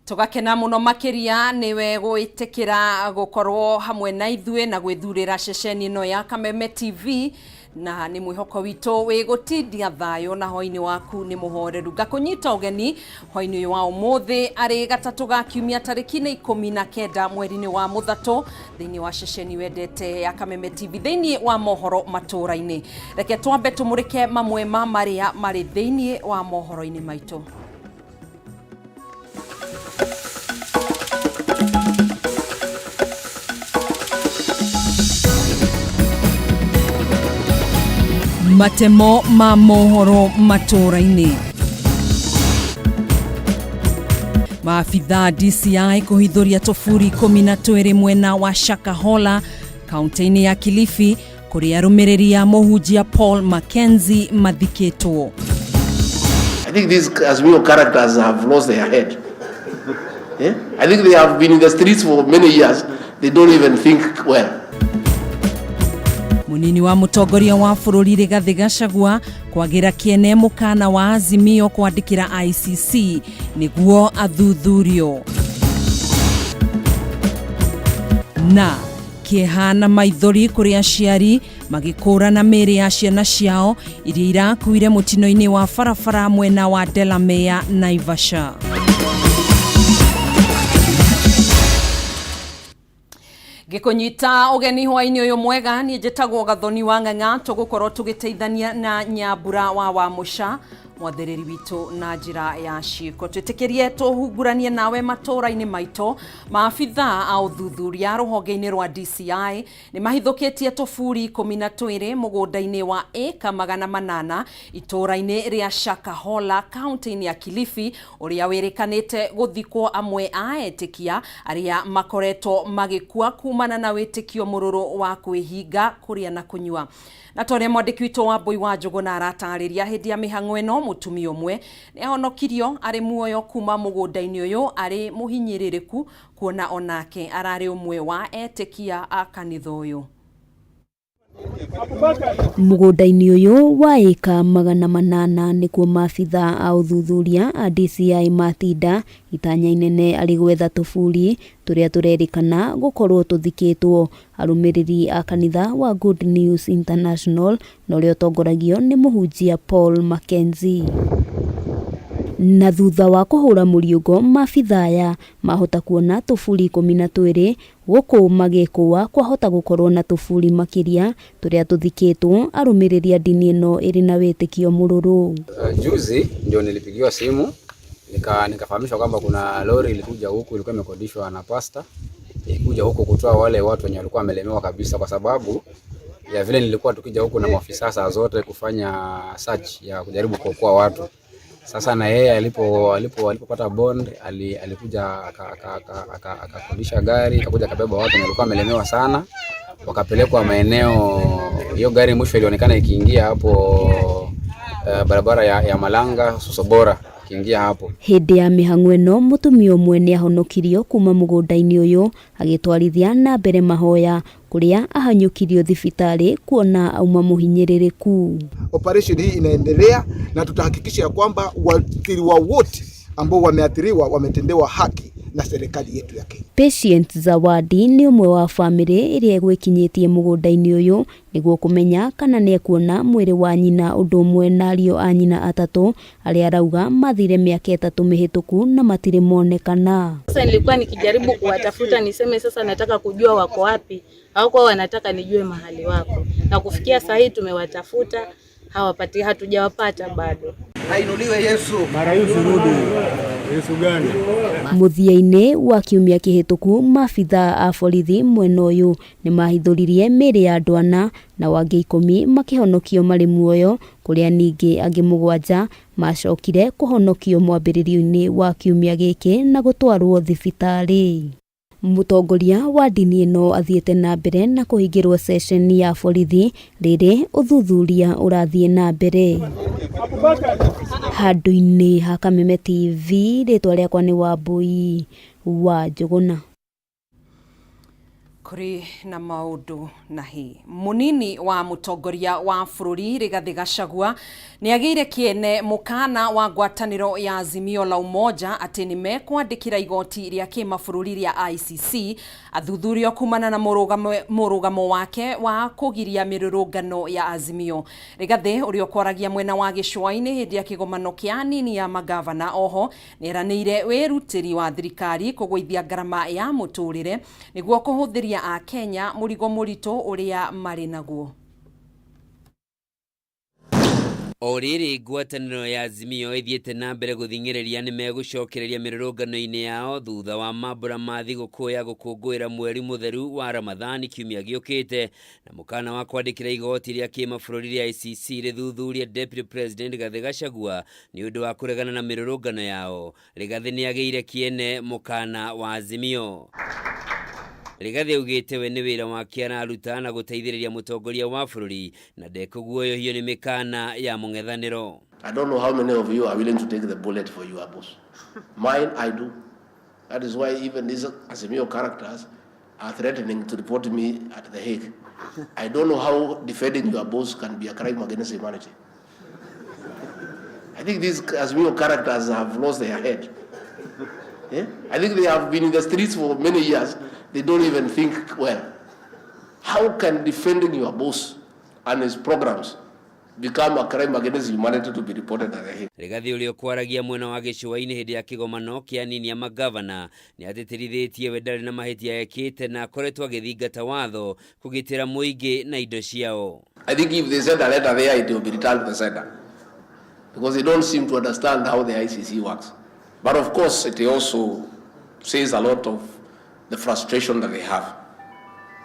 Tũgakena mũno makĩria nĩwe gwĩtĩkĩra gũkorwo hamwe na ithuĩ na gwĩthurĩra ceceni ĩno ya Kameme TV, na nĩ mwĩhoko witũ wĩ gũtindia thayũ na hwainĩ waku nĩ mũhoreru. Ngakũnyita ũgeni hwainĩ ũyũ wa ũmũthĩ arĩ gatatũ ga kiumia tarĩki-inĩ 19 mweri-inĩ wa Mũthatũ thĩinĩ wa ceceni wendete ya Kameme TV thĩinĩ wa mohoro matũũra-inĩ. Reke twambe tũmũrĩke mamwe ma marĩa marĩ thĩinĩ wa mohoro-inĩ maitũ. Matemo ma mohoro matũũra-inĩ. Maabithaa DCI kũhithũria tũburi 12 mwena wa Shakahola kaunti-inĩ ya Kilifi kũrĩa arũmĩrĩri a mũhunjia Paul Mackenzie mathikĩtwo. I think these Azimio characters have lost their head. Yeah? I think they have been in the streets for many years. They don't even think well. Munini wa mũtongoria wa bũrũri Rigathĩ Gachagua kwagĩra kĩene mũkana wa Azimio kwandĩkĩra ICC nĩguo athuthurio. Na kĩeha na maithori kũrĩ aciari magĩkũrana mĩĩrĩ ya ciana ciao iria irakuire mũtino-inĩ wa barabara mwena wa Delamere, Naivasha. Ngĩkũnyita ũgeni hwainĩ ũyũ mwega, niĩ njĩtagwo Gathoni wa Ng'ang'a, tũgũkorwo tũgĩteithania na Nyambura wa Wamũca mwathĩrĩri witũ na njĩra ya ciĩko. Twĩtĩkĩrie tũhunguranie nawe matũũra-inĩ maitũ. Maabithaa a ũthuthuria rũhonge-inĩ rwa DCI nĩ mahithũkĩtie tũburi 12 mũgũnda-inĩ wa ĩka 800 itũũra-inĩ rĩa Shakahola kaunti-inĩ ya Kilifi, ũrĩa wĩrĩkanĩte gũthikwo amwe a etĩkia arĩa makoretwo magĩkua kumana na wĩtĩkio mũrũrũ wa kwĩhinga kũrĩa na kũnyua. Na ta ũrĩa mwandĩki witũ Wambũi wa Njũgũna aratarĩria, hĩndĩ ya mĩhang'o ĩno mũtumia ũmwe nĩ ahonokirio arĩ muoyo kuma mũgũnda-inĩ ũyũ arĩ mũhinyĩrĩrĩku, kuona onake ararĩ ũmwe wa etĩkia a kanitha ũyũ. Mũgũnda-inĩ ũyũ wa ĩka 800 nĩkuo maabithaa a ũthuthuria a DCI matinda itanya inene arĩ gwetha tũburi tũrĩa tũrerĩkana gũkorwo tũthikĩtwo arũmĩrĩri a kanitha wa Good News International na ũrĩa ũtongoragio nĩ mũhunjia Paul Mackenzie. Na thutha wa kũhũra mũriũngo maabithaa aya mahota kuona tũburi 12 gũkũ magĩkũa kwahota gũkorwo na tũburi makĩria tũrĩa tũthikĩtwo arũmĩrĩri a ndini ĩno ĩrĩ na wĩtĩkio mũrũrũ. Juzi ndio nilipigiwa simu nikafahamishwa kwamba kuna lori ilikuja huku, ilikuwa imekodishwa na pasta, ilikuja huku kutoa wale watu wenye walikuwa wamelemewa kabisa, kwa sababu ya vile nilikuwa tukija huku na maafisa saa zote kufanya search ya kujaribu kuokoa watu. Sasa na yeye alipopata bond alikuja akakodisha gari, akakuja akabeba watu wenye walikuwa wamelemewa sana, wakapelekwa maeneo. Hiyo gari mwisho ilionekana ikiingia hapo barabara ya Malanga Sosobora ikiingia hapo. Hĩndĩ ya mĩhang'o ĩno mũtumia ũmwe nĩ ahonokirio kuma mũgũnda-inĩ ũyũ agĩtwarithia na mbere mahoya kũrĩa ahanyũkirio thibitarĩ kuona auma mũhinyĩrĩrĩku. Operation hii inaendelea na tutahakikisha ya kwamba waathiriwa wote ambao wameathiriwa wametendewa haki na serikali yetu ya Kenya. Patient Zawadi nĩ ũmwe wa bamĩrĩ ĩrĩa ĩgwĩkinyĩtie mũgũnda-inĩ ũyũ nĩguo kũmenya kana nĩekuona mwĩrĩ wa nyina ũndũ ũmwe na ariũ a nyina atatũ arĩa arauga mathire mĩaka 3 mĩhĩtũku na matirĩ monekana. Sasa nilikuwa nikijaribu kuwatafuta niseme sasa nataka kujua wako wapi, hawakuwa wanataka nijue mahali wako, na kufikia saa hii tumewatafuta hawapati, hatujawapata bado. Ainuliwe Yesu. Mara Yesu rudi. Yesu gani? Mũthia-inĩ wa kiumia kĩhĩtũku maabithaa a borithi mwena ũyũ nĩ mahithũririe mĩĩrĩ ya andũ ana na wangĩ 10 makĩhonokio marĩ muoyo, kũrĩa ningĩ angĩ 7 macokire kũhonokio mwambĩrĩrio-inĩ wa kiumia gĩkĩ na gũtwarwo thibitarĩ. Mũtongoria wa ndini ĩno athiĩte na mbere na kũhingĩrwo ceceni ya borithi rĩrĩ ũthuthuria ũrathiĩ na mbere. Handũ-inĩ ha Kameme TV, rĩtwa rĩakwa nĩ Wambũi wa Njũgũna. Kũrĩ na maũndũ na hĩ mũnini wa mũtongoria wa bũrũri Rigathĩ Gachagua nĩ agĩire kĩene mũkana wa ngwatanĩro ya Azimio la Umoja atĩ nĩ mekwandĩkĩra igoti rĩa kĩmabũrũri rĩa ICC athuthurio kumana na mũrũgamo wake wa kũgiria mĩrũrũngano ya Azimio. Rigathĩ ũrĩa ũkwaragia mwena wa gĩcũa-inĩ hĩndĩ ya kĩgomano kĩa anini ya magavana oho nĩeranĩire wĩrutĩri wa thirikari kũgũithia ngarama ya mũtũrĩre nĩguo kũhũthĩria Akenya mũrigo mũritũ ũrĩa marĩ naguo. O rĩrĩ ngwatanĩro ya Azimio ĩthiĩte na mbere gũthing'ĩrĩria nĩ megũcokereria mĩrũrũngano-inĩ yao thutha wa mambũra ma thigũkũ ya gũkũngũĩra mweri mũtheru wa Ramadhani kiumia gĩũkĩte na mũkana wa kwandĩkĩra igoti rĩa kĩmabũrũri rĩa ICC rĩthuthurie Deputy President Rigathĩ Gachagua nĩ ũndũ wa kũregana na mĩrũrũngano yao. Rigathĩ nĩ agĩire kĩene mũkana wa Azimio. Rigathĩ augĩte we nĩ wĩra wake araruta na gũteithĩrĩria mũtongoria wa bũrũri na ndekũguoyohio nĩ mĩkana ya mũng'ethanĩro. I don't know how many of you are willing to take the bullet for your boss. Mine, I do. That is why even these Azimio characters are threatening to report me at The Hague. I don't know how defending your boss can be a crime against humanity. I think these Azimio characters have lost their head. Yeah? I think they have been in the streets for many years. They don't even think well. How can defending your boss and his programs become a crime against humanity to be reported at The Hague? Rigathĩ ũrĩa ũkwaragia mwena wa gĩcũa-inĩ hĩndĩ ya kĩgomano kĩa anini a magavana nĩ atĩtĩrithĩtie we ndarĩ na mahĩtia ekĩte na akoretwo agĩthingata watho kũgitĩra mũingĩ na indo ciao. I think if they send a letter there, it will be returned to the sender, because they don't seem to understand how the ICC works. But of course, it also says a lot of the frustration that they have.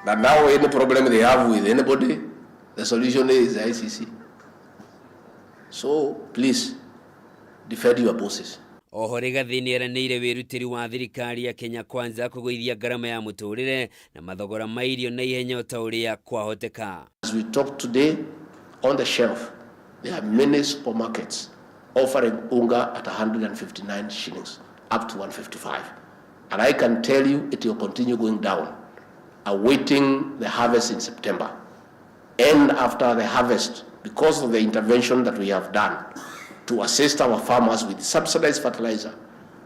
That now any problem they have with anybody, the solution is the ICC. So please, defend your bosses. Oho Rigathĩ nĩ eranĩire wĩrutĩri wa thirikari ya Kenya Kwanza kũgũithia ngarama ya mũtũrĩre na mathogora ma irio na ihenya o ta ũrĩa kwahoteka. As we talk today, on the shelf, there are many supermarkets offering unga at 159 shillings, up to 155. And I can tell you it will continue going down, awaiting the harvest in September. And after the harvest, because of the intervention that we have done to assist our farmers with subsidized fertilizer,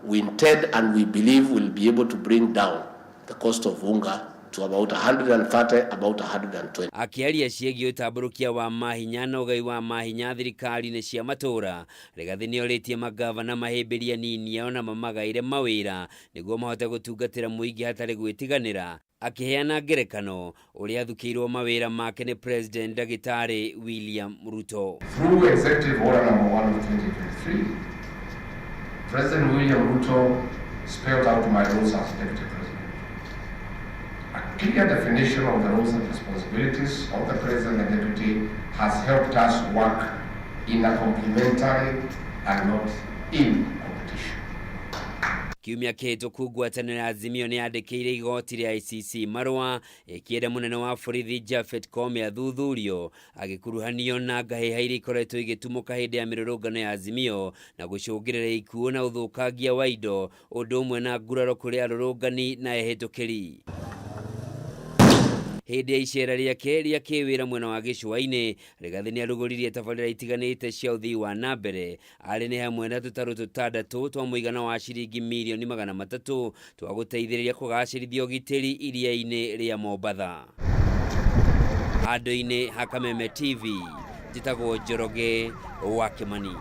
we intend and we believe we'll be able to bring down the cost of unga to about 130, about 120. Akĩaria ciĩgiĩ ũtambũrũkia wa mahinya na ũgai wa mahinya thirikari-inĩ cia matũũra, Rigathĩ nĩorĩtie magavana mahĩmbĩrie anini ao na mamagaĩre mawĩra nĩguo mahote gũtungatĩra mũingĩ hatarĩ gwĩtiganĩra, akĩheana ngerekano ũrĩa athukĩirwo mawĩra make nĩ President Ndagĩtarĩ William Ruto. Through Executive Order number 1 of 2023, President William Ruto spelled out my roles as Deputy President. A clear definition of the roles and responsibilities of the President and Deputy has helped us work in a complementary and not in competition. Kiumia kĩhĩtũku ngwatanĩro ya Azimio nĩ yandĩkĩire igoti rĩa ICC marũa ĩkĩenda mũnene wa borithi Japhet Koome athuthurio agĩkuruhanio na ngahĩha iria ikoretwo igĩtumũka hĩndĩ ya mĩrũrũngano ya Azimio na gũcũngĩrĩria ikuũ na ũthũkangia wa indo ũndũ ũmwe na nguraro kũrĩ arũrũngani na ehĩtũkĩri. Hĩndĩ ya icera rĩake rĩa kĩwĩra mwena wa gĩcũa-inĩ, Rigathĩ nĩarugũririe tabarĩra itiganĩte cia ũthii wa na mbere arĩ nĩ hamwe na tũtarũ tũtandatũ twa mũigana wa ciringi mirioni 300 twa gũteithĩrĩria kũgacĩrithia ũgitĩri iria-inĩ rĩa Mombatha. Handũ-inĩ ha Kameme TV, njĩtagwo Njoroge wa Kĩmani.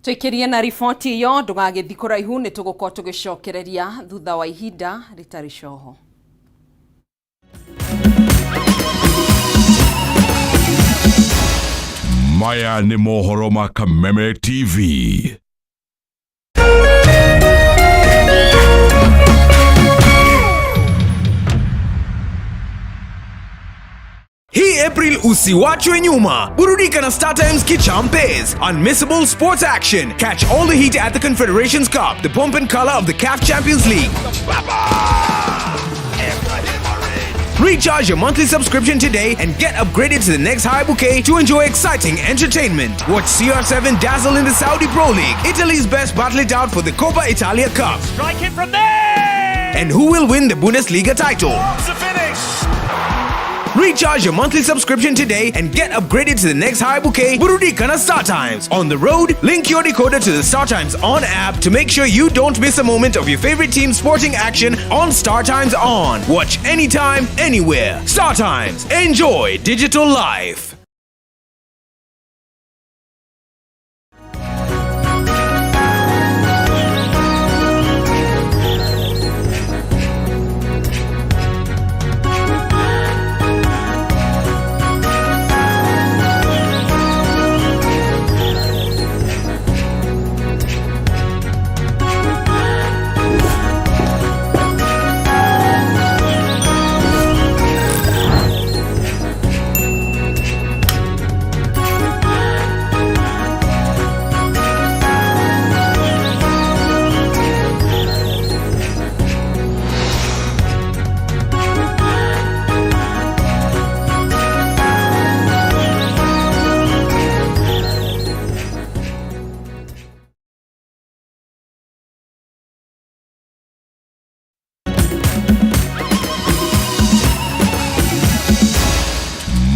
Tũikĩrie na riboti ĩyo ndũgagĩthiĩ kũraihu nĩ tũgũkorwo tũgĩcokereria thutha wa ihinda rĩtarĩ coho. Maya nĩ mohoro ma Kameme TV. Hii April usiwachwe nyuma. Burudika na Star Times Kichampes. Unmissable sports action. Catch all the heat at the Confederations Cup, the pomp and color of the CAF Champions League. Recharge your monthly subscription today and get upgraded to the next high bouquet to enjoy exciting entertainment. Watch CR7 dazzle in the Saudi Pro League, Italy's best battle it out for the Coppa Italia Cup. Strike it from there! And who will win the Bundesliga title? Recharge your monthly subscription today and get upgraded to the next high bouquet, Burudika na Star Times. On the road, link your decoder to the Star Times On app to make sure you don't miss a moment of your favorite team's sporting action on Star Times On. Watch anytime, anywhere. Star Times. Enjoy digital life.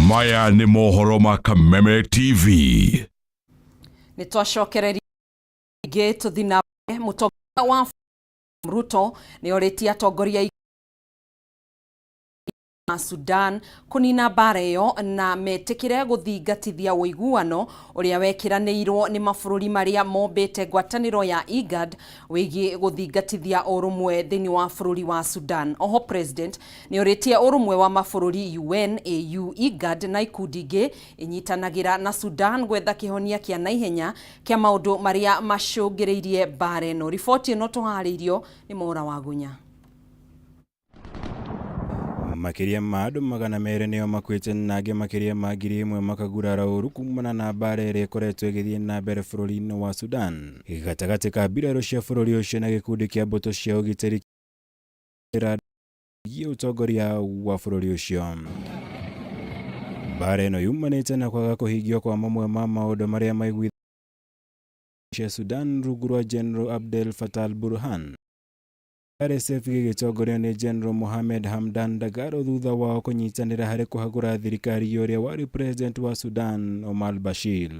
Maya nĩ mohoro ma Kameme TV. Nĩ twacokereria ingĩ tũthi na mbere. Mũtongoria wa Ruto nĩ orĩtie atongoria a Sudan kũnina mbara ĩyo na metĩkĩre gũthingatithia ũiguano ũrĩa wekĩranĩirwo nĩ mabũrũri marĩa mombĩte ngwatanĩro ya IGAD wĩgiĩ gũthingatithia ũrũmwe thĩinĩ wa bũrũri wa Sudan. Oho president nĩ orĩtie ũrũmwe wa mabũrũri UN, AU, IGAD na ikundi ingĩ inyitanagĩra na Sudan gwetha kĩhonia kĩa naihenya kĩa maũndũ marĩa macũngĩrĩirie mbara ĩno. Riboti ĩno tũharĩirio nĩ Mora Wagunya. Makĩria ma andũ 200 nĩo makuĩte na angĩ makĩria ma 1,000 makagurara ũru kumana na mbara ĩrĩa ĩkoretwo ĩgĩthiĩ na mbere bũrũri-inĩ wa Sudan gatagatĩ ka mbirarũ cia bũrũri ũcio na gĩkundi kĩa mbũtũ cia ũgitĩri kĩragia ũtongoria wa bũrũri ũcio. Mbara ĩno yumanĩte na kwaga kũhingio kwa mamwe ma maũndũ marĩa maiguithĩtio cia Sudan rungu rwa General Abdel Fattah al-Burhan. RSF gĩgĩtongorio nĩ General Mohamed Hamdan Dagalo thutha wao kũnyitanĩra harĩ kũhagũra thirikari ya ũrĩa warĩ president wa Sudan Omar al-Bashir.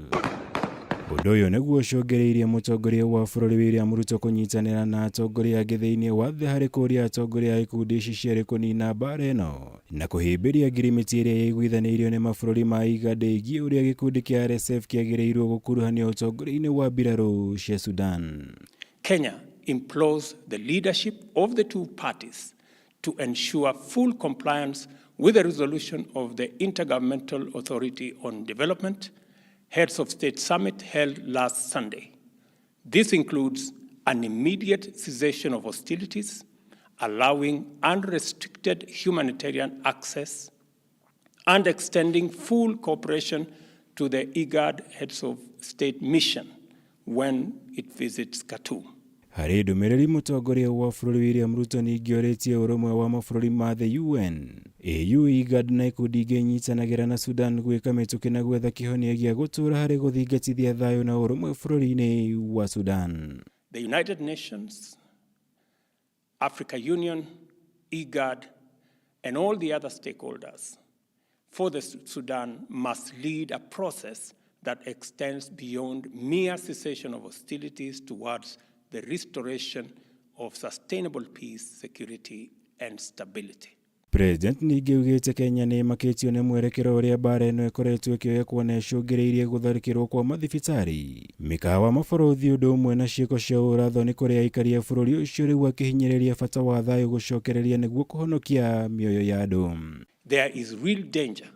Ũndũ ũyũ nĩguo ũcũngĩrĩirie mũtongoria wa bũrũri William Ruto kũnyitanĩra na atongoria angĩ thĩinĩ wa thĩ harĩ kũũria atongoria a ikundi ici cierĩ kũnina mbara ĩno na kũhĩmbĩria ngirimiti ĩrĩa yaiguithanĩirio nĩ mabũrũri ma IGAD ĩgiĩ ũrĩa gĩkundi kĩa RSF kĩagĩrĩirwo gũkuruhanio ũtongoria-inĩ wa mbirarũ cia Sudan. Kenya implores the leadership of the two parties to ensure full compliance with the resolution of the Intergovernmental Authority on Development Heads of State Summit held last Sunday. This includes an immediate cessation of hostilities, allowing unrestricted humanitarian access, and extending full cooperation to the IGAD Heads of State mission when it visits Khartoum. Harĩ ndũmĩrĩri mũtongoria wa bũrũri William Ruto ningĩ orĩtie ũrũmwe wa mabũrũri ma the UN, AU, IGAD na ikundi ingĩ inyitanagĩra na Sudan gwĩka mĩtũkĩ na gwetha kĩhonia gĩa gũtũũra harĩ gũthingatithia thayũ na ũrũmwe bũrũri-inĩ wa Sudan. The United Nations, Africa Union, IGAD, and all the other stakeholders for the Sudan must lead a process that extends beyond mere cessation of hostilities towards the restoration of sustainable peace, security, and stability. President ningĩ augĩte Kenya nĩ ĩmakĩtio nĩ mwerekero ũrĩa mbara ĩno ĩkoretwo ĩkĩoya kuona ĩcũngĩrĩirie gũtharĩkĩrwo kwa mathibitarĩ, mĩkawa, mabarũthi ũndũ ũmwe na ciĩko cia ũũra-thoni kũrĩ aikari a bũrũri ũcio rĩu akĩhinyĩrĩria bata wa thayũ gũcokereria nĩguo kũhonokia mĩoyo ya andũ. There is real danger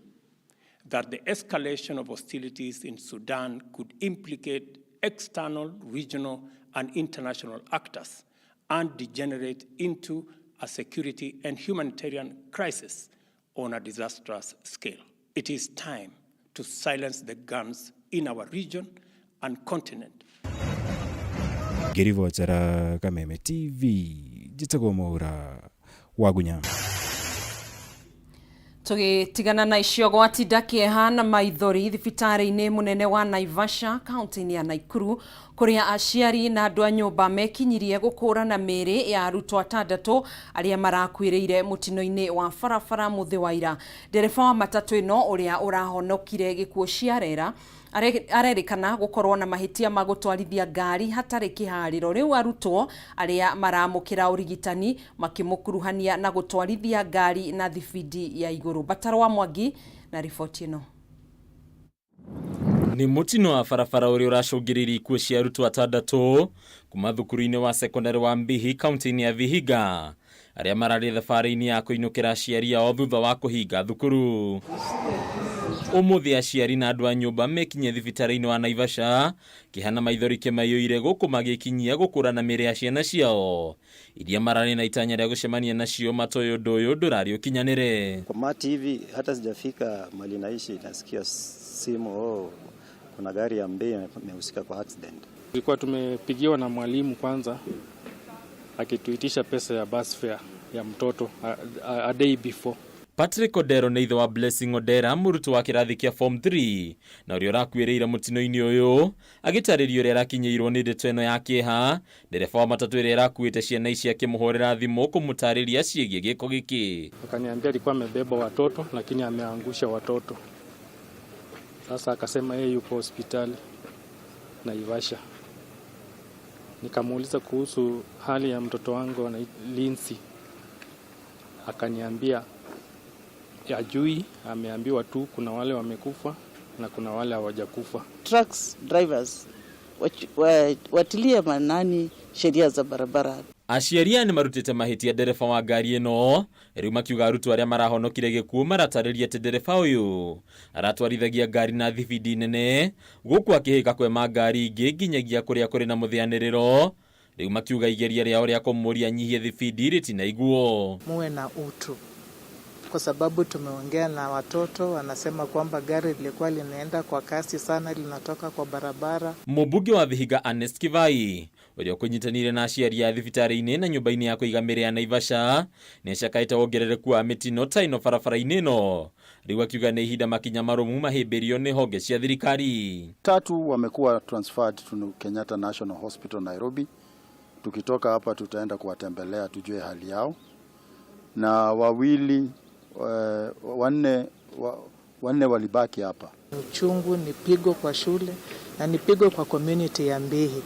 that the escalation of hostilities in Sudan could implicate external, regional, and international actors and degenerate into a security and humanitarian crisis on a disastrous scale. It is time to silence the guns in our region and continent. Ngĩribotera Kameme TV, njĩtagwo Mwaura Wagunya. Tũgĩtigana na icio, gwatinda kĩeha na maithori thibitarĩ-inĩ mũnene wa Naivasha kaunti-inĩ ya Naikuru, kũrĩa aciari na andũ a nyũmba mekinyirie gũkũrana mĩĩrĩ ya arutwo atandatũ arĩa marakuĩrĩire mũtino-inĩ wa barabara mũthĩ wa ira. Ndereba wa matatũ ĩno ũrĩa ũrahonokire gĩkuũ cia rera arerĩkana gũkorwo na mahĩtia ma gũtwarithia ngari hatarĩ kĩharĩro. Rĩu arutwo arĩa maramũkĩra ũrigitani makĩmũkuruhania na gũtwarithia ngari na thibindi ya igũrũ. Bataro wa Mwangi na riboti ĩno. Nĩ mũtino wa barabara ũrĩa ũracũngĩrĩirie ikuũ cia arutwo atandatũ kuma thukuru-inĩ wa sekondarĩ wa Mbihi kaunti-inĩ ya Vihiga, arĩa mararĩ thabarĩ-inĩ ya kũinũkĩra aciari ao thutha wa kũhinga thukuru. Ũmũthĩ aciari na andũ a nyũmba mekinyia thibitarĩ-inĩ wa Naivasha kĩhana maithori kĩmaiyũire gũkũ magĩkinyia gũkũrana mĩĩrĩ ya ciana ciao iria mararĩ na itanya rĩa gũcemania nacio matoĩ ũndũ ũyũ ndũrarĩ ũkinyanĩre. Kwa mati hivi hata sijafika mahali naishi, nasikia simu, oh, kuna gari ya Mbeya imehusika kwa accident. Tulikuwa tumepigiwa na mwalimu kwanza akituitisha pesa ya bus fare ya mtoto a day before. Patrick Odero nĩ ithe wa Blessing Odera, mũrutwo wa kĩrathi kĩa form 3 na ũrĩa ũrakuĩrĩire mũtino-inĩ ũyũ, agĩtarĩria ũrĩa arakinyĩirwo nĩ ndeto ĩno ya kĩeha, ndereba wa matatũ ĩrĩa ĩrakuĩte ciana ici akĩmũhũrĩra thimũ kũmũtarĩria ciĩgiĩ gĩko gĩkĩ. Akaniambia alikuwa amebeba watoto lakini ameangusha watoto. Sasa akasema yeye yuko hospitali Naivasha. Nikamuuliza kuhusu hali ya mtoto wangu Lindsay. Akaniambia hajui, ameambiwa tu kuna wale wamekufa na kuna wale hawajakufa. Trucks drivers watilie maanani sheria za barabara. Aciari aya nĩ marutĩte mahĩtia ndereba wa ngari ĩno, rĩu makiuga arutwo arĩa marahonokire gĩkuũ maratarĩria atĩ ndereba ũyũ aratwarithagia ngari na thibindi nene gũkũ akĩhĩka kwema ngari ingĩ nginyagia kũrĩa kũrĩ na mũthĩanĩrĩro. Rĩu makiuga igeria rĩao rĩa kũmũria anyihie thibindi rĩtinaiguo. Muwe na utu, kwa sababu tumeongea na watoto wanasema kwamba gari lilikuwa linaenda kwa kasi sana, linatoka kwa barabara. Mũmbunge wa Vihiga Ernest Kivai ũrĩa ũkũnyitanĩire na aciari a thibitarĩ-inĩ na nyũmba-inĩ ya kũiga mĩĩrĩ ya Naivasha nĩ acakaĩte wongerereku wa mĩtino ta ĩno barabara-inĩ ĩno, rĩu akiuga nĩ ihinda makinya marũmu mahĩmbĩrio nĩ honge cia thirikari. 3 wamekuwa transferred to Kenyatta National Hospital Nairobi. Tukitoka hapa tutaenda kuwatembelea tujue hali yao, na wawili wanne walibaki hapa. Uchungu ni pigo kwa shule na ni pigo kwa community ya Mbihi.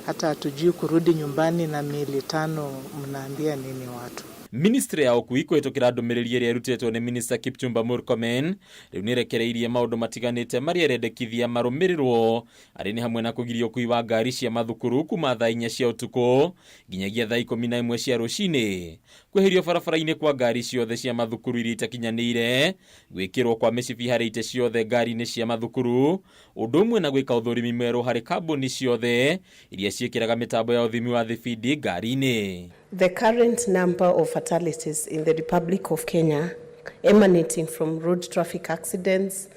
Hata hatujui kurudi nyumbani na miili 5, mnaambia nini watu? Ministry ya ũkui kũhĩtũkĩra ndũmĩrĩri ĩrĩa ĩrutĩtwo nĩ Minister Kipchumba Murkomen rĩu nĩrekereirie maũndũ matiganĩte marĩa ĩrendekithia marũmĩrĩrwo arĩ nĩ hamwe na kũgiria ũkui wa ngari cia mathukuru kuma thaa 4 cia ũtukũ nginyagia thaa 11 cia rũcinĩ, kweherio barabara-inĩ kwa ngari ciothe cia mathukuru iria itakinyanĩire, gwĩkĩrwo kwa mĩcibi harĩ itĩ ciothe ngari-inĩ cia mathukuru, ũndũ ũmwe na gwĩka ũthũrimi mwerũ harĩ kambuni ciothe iria ciĩkĩraga mĩtambo ya ũthimi wa thibindi ngari-inĩ. The current number of fatalities in the Republic of Kenya emanating from road traffic accidents,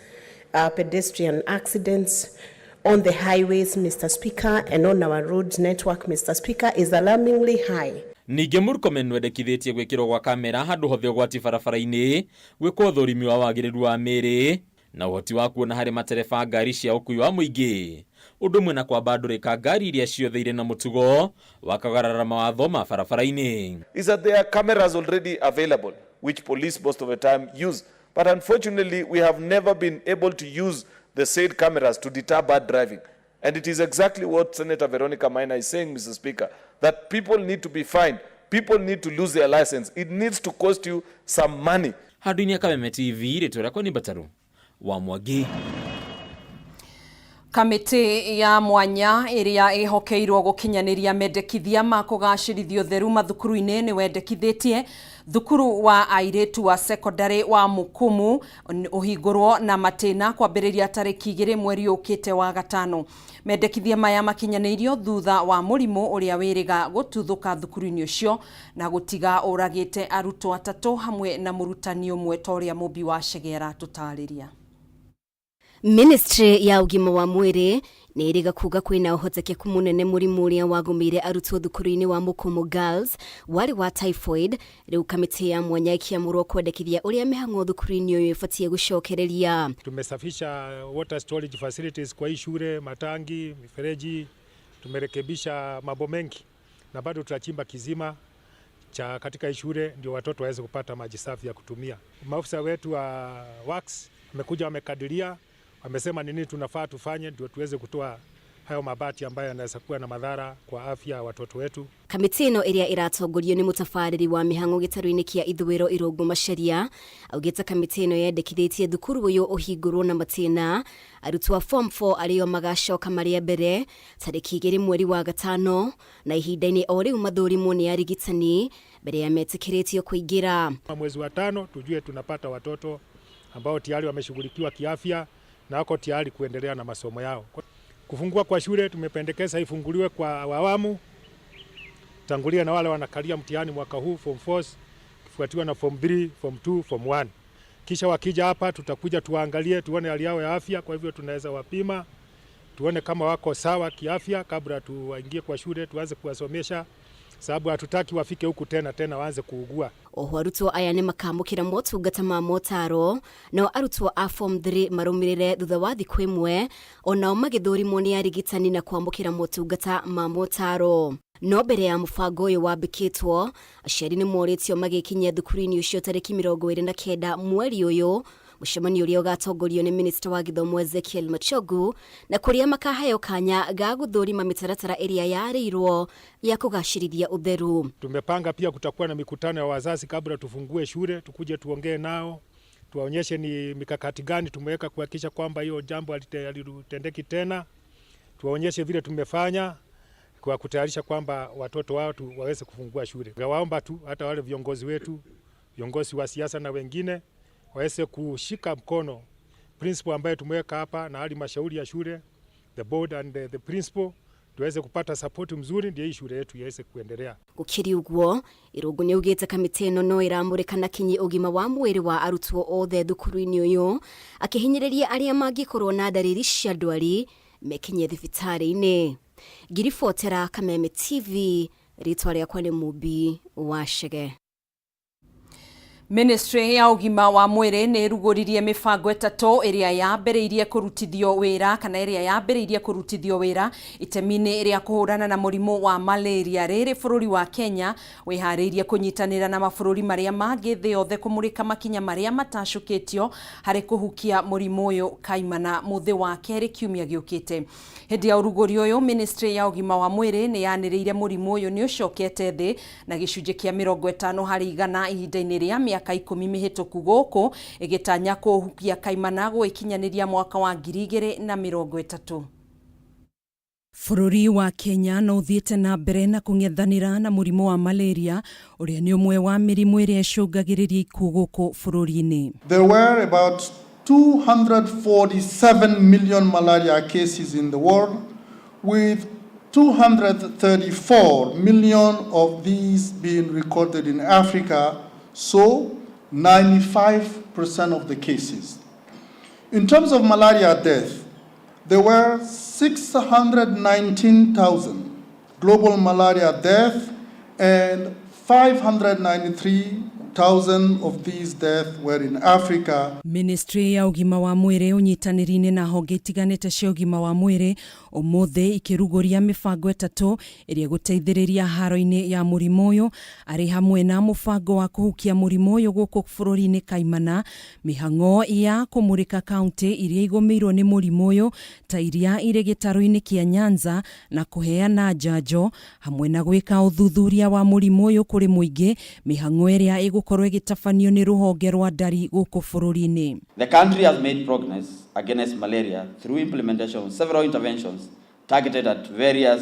pedestrian accidents on the highways, Mr. Speaker, and on our road network, Mr. Speaker, is alarmingly high. Ningĩ Murkomen wendekithĩtie gwĩkĩrwo gwa kamera handũ hothe ũgwati barabara-inĩ, gwĩkwo ũthũrimi wa wagĩrĩru wa mĩĩrĩ na ũhoti wa kuona harĩ matereba ngari cia ũkui wa mũingĩ, ũndũ ũmwe na kwamba ndũrĩka ngari iria ciothe irĩ na mũtugo wa kũgarara mawatho ma barabara-inĩ. Is that there are cameras already available which police most of the time use, but unfortunately we have never been able to use the said cameras to deter bad driving. And it is exactly what Senator Veronica Maina is saying, Mr. Speaker, that people need to be fined, people need to lose their license, it needs to cost you some money. Handũ-inĩ ya Kameme TV, rĩtwa rĩakwa nĩ Mbataru wa Mwangi. Kamĩtĩ ya mwanya ĩrĩa ĩhokeirwo gũkinyanĩria mendekithia ma kũgacĩrithia ũtheru mathukuru-inĩ nĩ wendekithĩtie thukuru wa airĩtu wa sekondarĩ wa Mukumu ũhingũrwo na matĩna kwambĩrĩria tarĩki 2 mweri ũkĩte wa gatano. Mendekithia maya makinyanĩirio thutha wa mũrimũ ũrĩa wĩrĩga gũtuthũka thukuru-inĩ ũcio na gũtiga ũragĩte arutwo 3 hamwe na mũrutani ũmwe ta ũrĩa Mũmbi wa Chege aratũtarĩria. Ministry ya ũgima wa mwĩrĩ nĩ ĩrĩga kuga kwĩna ũhotekeku mũnene mũrimũ ũrĩa wagũmĩire arutwo thukuru-inĩ wa Mũkũmũ Girls warĩ wa typhoid. Rĩu kamĩtĩ ya mwanya ĩkĩamũrwo kwendekithia ũrĩa mĩhang'o thukuru-inĩ ũyũ ĩbatiĩ gũcokereria. Tumesafisha water storage facilities kwa hii shule, matangi, mifereji, tumerekebisha mambo mengi na bado tutachimba kizima cha katika hii shule ndio watoto waweze kupata maji safi ya kutumia. Maafisa wetu wa works wamekuja, wamekadiria, wamesema nini tunafaa tufanye ndio tuweze kutoa hayo mabati ambayo yanaweza kuwa na madhara kwa afya ya watoto wetu. Kamĩtĩ ĩno ĩrĩa ĩratongorio nĩ mũtabarĩri wa mĩhang'o gĩtarũ-inĩ kĩa ithũĩro Irũngũ Macharia augĩte kamĩtĩ ĩno yendekithĩtie thukuru ũyũ ũhingũrwo na matĩna arutwo a form 4 arĩo magacoka marĩ a mbere tarĩki 2 mweri wa gatano na ihinda-inĩ o rĩu mathũrimwo nĩ arigitani mbere ya metĩkĩrĩtio kũingĩra. Mwezi wa tano tujue tunapata watoto ambao tayari wameshughulikiwa kiafya na wako tayari kuendelea na masomo yao. Kufungua kwa shule tumependekeza ifunguliwe kwa awamu, tangulia na wale wanakalia mtihani mwaka huu form 4, kifuatiwa na form 3, form 2, form 1. Kisha wakija hapa tutakuja tuangalie tuone hali yao ya afya, kwa hivyo tunaweza wapima tuone kama wako sawa kiafya kabla tuwaingie kwa shule tuanze kuwasomesha, sababu hatutaki wafike huku tena tena waanze kuugua. Oho arutwo aya nĩ makamũkĩra motungata ma motaro nao arutwo a form 3 marũmĩrĩre thutha wa thikũ ĩmwe onao magĩthũrimwo nĩ arigitani na kwamũkĩra motungata ma motaro. No mbere ya mũbango ũyũ wambĩkĩtwo aciari nĩ morĩtio magĩkinyia thukuru-inĩ ũcio tarĩki 29 mweri ũyũ mũcemanio ũrĩa ũgatongorio nĩ minista wa gĩthomo Ezekiel Machogu na kũrĩa makaheo kanya ga gũthũrima mĩtaratara ĩrĩa yarĩirwo ya kũgacĩrithia ũtheru. Tumepanga pia kutakuwa na mikutano ya wazazi kabla tufungue shule, tukuje tuongee nao, tuwaonyeshe ni mikakati gani tumeweka kuhakikisha kwamba hiyo jambo halitendeki tena, tuwaonyeshe vile tumefanya kwa kutayarisha kwamba watoto wao waweze kufungua shule. Waomba tu hata wale viongozi wetu, viongozi wa siasa na wengine waweze kushika mkono principal ambaye tumeweka hapa na halmashauri ya shule, the board and the principal, tuweze kupata support mzuri ndio hii shule yetu iweze kuendelea. Gukiri uguo Irungu nĩ augĩte kamĩtĩ ĩno no ĩramũrĩka na kinyi ũgima wa mwĩrĩ wa arutwo othe thukuru-inĩ ũyũ akĩhinyĩrĩria arĩa mangĩkorwo na ndariri cia ndwari mekinyie thibitarĩ-inĩ. Ngiribotera Kameme TV, rĩtwa rĩakwa nĩ Mũmbi wa Chege. Ministry ya ũgima wa mwĩrĩ nĩ ĩrugũririe mĩbango ĩtatũ ĩrĩa yambĩrĩirie kũrutithio wĩra kana ĩrĩa yambĩrĩirie kũrutithio wĩra itemi-inĩ rĩa kũhũrana na mũrimũ wa malaria. Rĩrĩ bũrũri wa Kenya wĩharĩirie kũnyitanĩra na mabũrũri marĩa mangĩ thĩ yothe kũmũrĩka makinya marĩa matacũkĩtio harĩ kũhukia mũrimũ ũyũ kaimana mũthĩ wa kerĩ kiumia gĩũkĩte. Hĩndĩ ya ũrugũri ũyũ Ministry ya ũgima wa mwĩrĩ nĩ yanĩrĩire mũrimũ ũyũ nĩ ũcokete thĩ na gĩcunjĩ kĩa 50 harĩ igana ihinda-inĩ rĩa mĩaka 10 mĩhĩtũku gũkũ ĩgĩtanya kũhukia kaimana gũgĩkinyanĩria mwaka wa 2030. Bũrũri wa Kenya no ũthiĩte na mbere na kũng'ethanĩra na mũrimũ wa malaria ũrĩa nĩ ũmwe wa mĩrimũ ĩrĩa ĩcũngagĩrĩria ikuũ gũkũ bũrũri-inĩ. There were about 247 million malaria cases in the world, with 234 million of these being recorded in Africa, so 95% of the cases. In terms of malaria death, there were 619,000 global malaria deaths and 593,000 of these deaths were in Africa. Ministry ya ũgima wa mwĩrĩ ũnyitanĩri-inĩ na honge itiganĩte cia ũgima wa mwĩrĩ ũmũthĩ ikĩrugũria mĩbango ĩtatũ ĩrĩa ĩgũteithĩrĩria haro-inĩ ya mũrimũ ũyũ arĩ hamwe na mũbango wa kũhukia mũrimũ ũyũ gũkũ bũrũri-inĩ kaimana, mĩhang'o ya kũmũrĩka kaunti iria igũmĩirwo nĩ mũrimũ ũyũ ta iria irĩ gĩtarũ-inĩ kĩa Nyanza na kũheana njanjo hamwe na gwĩka ũthuthuria wa mũrimũ ũyũ kũrĩ mũingĩ, mĩhang'o ĩrĩa ĩgũkorwo ĩgĩtabanio nĩ rũhonge rwa ndari gũkũ bũrũri-inĩ. The country has made progress against malaria through implementation of several interventions targeted at various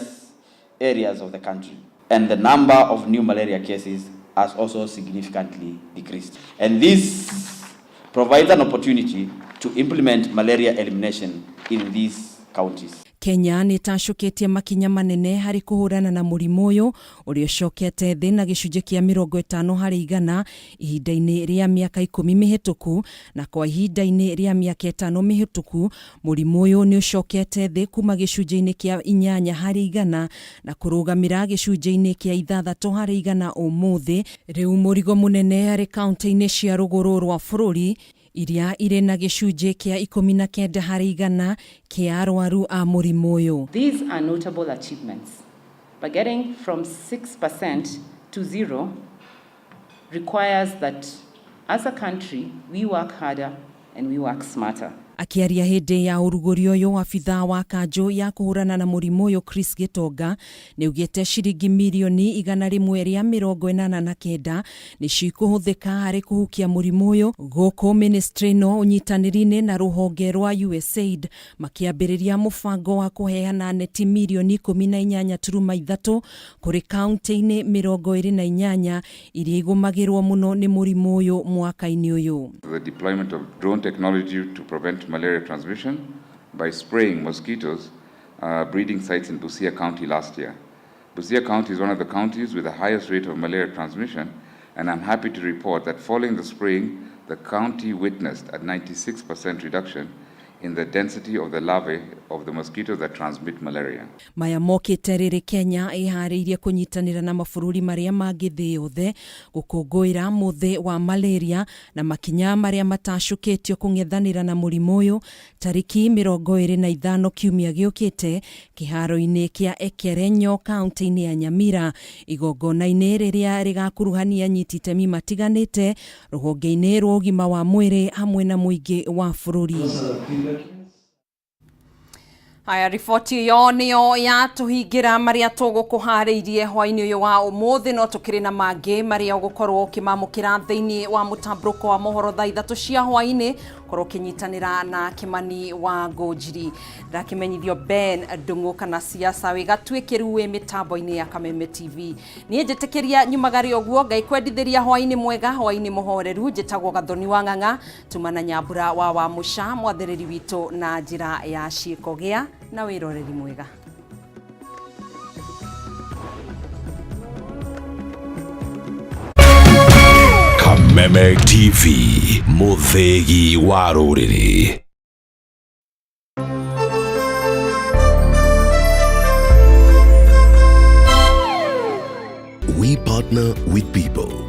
areas of the country, and the number of new malaria cases has also significantly decreased. And this provides an opportunity to implement malaria elimination in these counties. Kenya nĩ ĩtacũkĩtie makinya manene harĩ kũhũrana na mũrimũ ũyũ ũrĩa ũcokete thĩ na gĩcunjĩ kĩa 50% ihinda-inĩ rĩa mĩaka 10 mĩhĩtũku, na kwa ihinda-inĩ rĩa mĩaka 5 mĩhĩtũku mũrimũ ũyũ nĩ ũcokete thĩ kuma gĩcunjĩ-inĩ kĩa 8% na kũrũgamĩra gĩcunjĩ-inĩ kĩa 6% ũmũthĩ. Rĩu mũrigo mũnene harĩ kaunti-inĩ cia rũgũrũ rwa bũrũri iria irĩ na gĩcunjĩ kĩa 19% kĩa arwaru a mũrimũ ũyũ. These are notable achievements, but getting from 6% to 0 requires that as a country we work harder and we work smarter. Akĩaria hĩndĩ ya ũrugũri ũyũ, abithaa wa kanjũ ya kũhũrana na mũrimũ ũyũ Chris Gĩtonga nĩaugĩte ciringi mirioni 189 nĩcio ikũhũthĩka harĩ kũhukia mũrimũ ũyũ gũkũ ministry ĩno ũnyitanĩri-inĩ na rũhonge rwa USAID makĩambĩrĩria mũbango wa kũheana neti mirioni 18.3 kũrĩ kaunti-inĩ 28 iria igũmagĩrwo mũno nĩ mũrimũ ũyũ mwaka-inĩ ũyũ. The deployment of drone technology to prevent malaria transmission by spraying mosquitoes breeding sites in Busia County last year. Busia County is one of the counties with the highest rate of malaria transmission, and I'm happy to report that following the spraying, the county witnessed a 96% reduction in the density of the larvae of the mosquitoes that transmit malaria. Maya mokĩte rĩrĩ Kenya ĩharĩirie kũnyitanĩra na mabũrũri marĩa mangĩ thĩ yothe gũkũngũĩra mũthĩ wa malaria na makinya marĩa matacũkĩtio kũng'ethanĩra na mũrimũ ũyũ tarĩki 25 kiumia gĩũkĩte kĩharo-inĩ kĩa Ekerenyo kaunti-inĩ ya Nyamira, igongona-inĩ rĩrĩa rĩgakuruhania anyiti itemi matiganĩte rũhonge-inĩ rwa ũgima wa mwĩrĩ hamwe na mũingĩ wa bũrũri. Haya, riboti ĩyo nĩyo yatũhingĩra marĩa tũgũkũharĩirie hwainĩ ũyũ wa ũmũthĩ, no tũkĩrĩ na mangĩ marĩa ũgũkorwo ũkĩmamũkĩra thĩinĩ wa mũtambũrũko wa mohoro thaa 3 cia hwainĩ, korwo ũkĩnyitanĩra na Kĩmani wa Ngũnjiri. Ndakĩmenyithio Ben Ndung'u kana siasa wĩ gatuĩkĩru wĩ mĩtambo-inĩ ya Kameme TV. Niĩ njĩtĩkĩria nyumagare ũguo, Ngai kwendithĩria hwainĩ mwega, hwainĩ mũhoreru. Njĩtagwo Gathoni wa Ng'ang'a, tuma na Nyambura wa Wamũca, mwathĩrĩri witũ na njĩra ya ciĩko. Gĩa na wĩroreri mwega. Kameme TV, mũthĩgi wa rũrĩrĩ. We partner with people.